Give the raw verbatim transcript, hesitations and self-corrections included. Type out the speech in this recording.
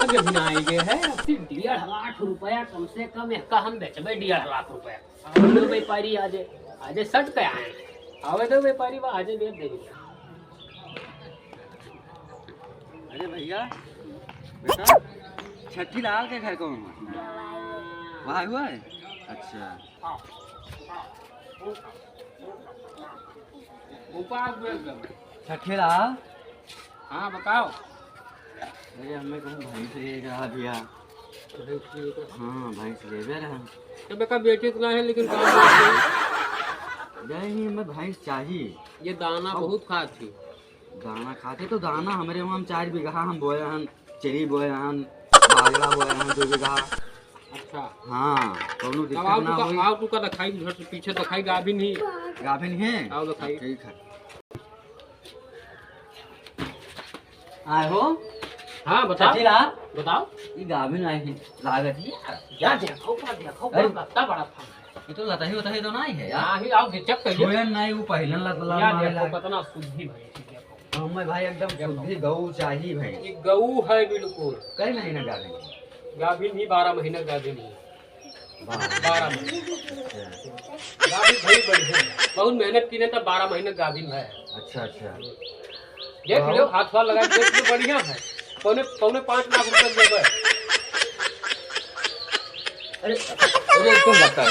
के भिनाई गए है। डेढ़ लाख रुपया कम से कम इसका हम बेचबे, डेढ़ लाख रुपया। आवे दो व्यापारी आजे, आजे सट के आए हैं। आवे दो व्यापारी, बा आजे बेच देंगे। अरे भैया, बेटा, छठी लाल के घर कौन हुआ? वहाँ हुआ है? अच्छा। छठी लाल? हाँ, बताओ। अरे, हमें कहूँ भैंस लेके रहा भैया। भैंस लेके? हाँ, भैंस लेबे रहा। तो बेटा, बेचे तो ना है, लेकिन काम करते हैं। नहीं, हमें भैंस चाहिए। ये दाना अब बहुत खात थी। दाना खाते तो दाना हमरे वहाँ हम चार बीघा हम बोए हन, चरी बोए हन, बाजरा बोए हन दो बीघा। अच्छा। हाँ, कौनो तब दिक्कत आओ ना तू का, होई। आओ तू का दिखाई, घर से पीछे दिखाई, गाभिन ही। गाभिन है? आओ दिखाई। ठीक है। आए हो? हाँ, बताओ। छठीला? बताओ। ई गाभिन आई है, लागत ही यार। यार, देखो का, देखो का, अरे। कितना बड़ा फल है। ये तो लतही उतही तो नहीं है यार। हाँ, ही आओ, चेक कर लो। छोड़न नहीं, वो पहले लत, लत यार, मारे देखो, लाग। कितना शुद्धि भैंस है, देखो। हमें भाई एकदम देखो। शुद्धि गऊ चाहिए भाई। ये गऊ है बिल्कुल। कई महीना गाभिन है? गाभिन ही बारह महीना गाभिन ही। बारह। बारह महीना। अच्छा। गाभिन भाई बढ़िया है। बहुत मेहनत की नहीं तो बारह महीना गाभिन है। अच्छा, अच्छा। देख लो, हाथ वार लगा के देख लो, बढ़िया है। पौने, पौने पाँच लाख रुपया देबे। अरे, अरे, एकदम लगता है।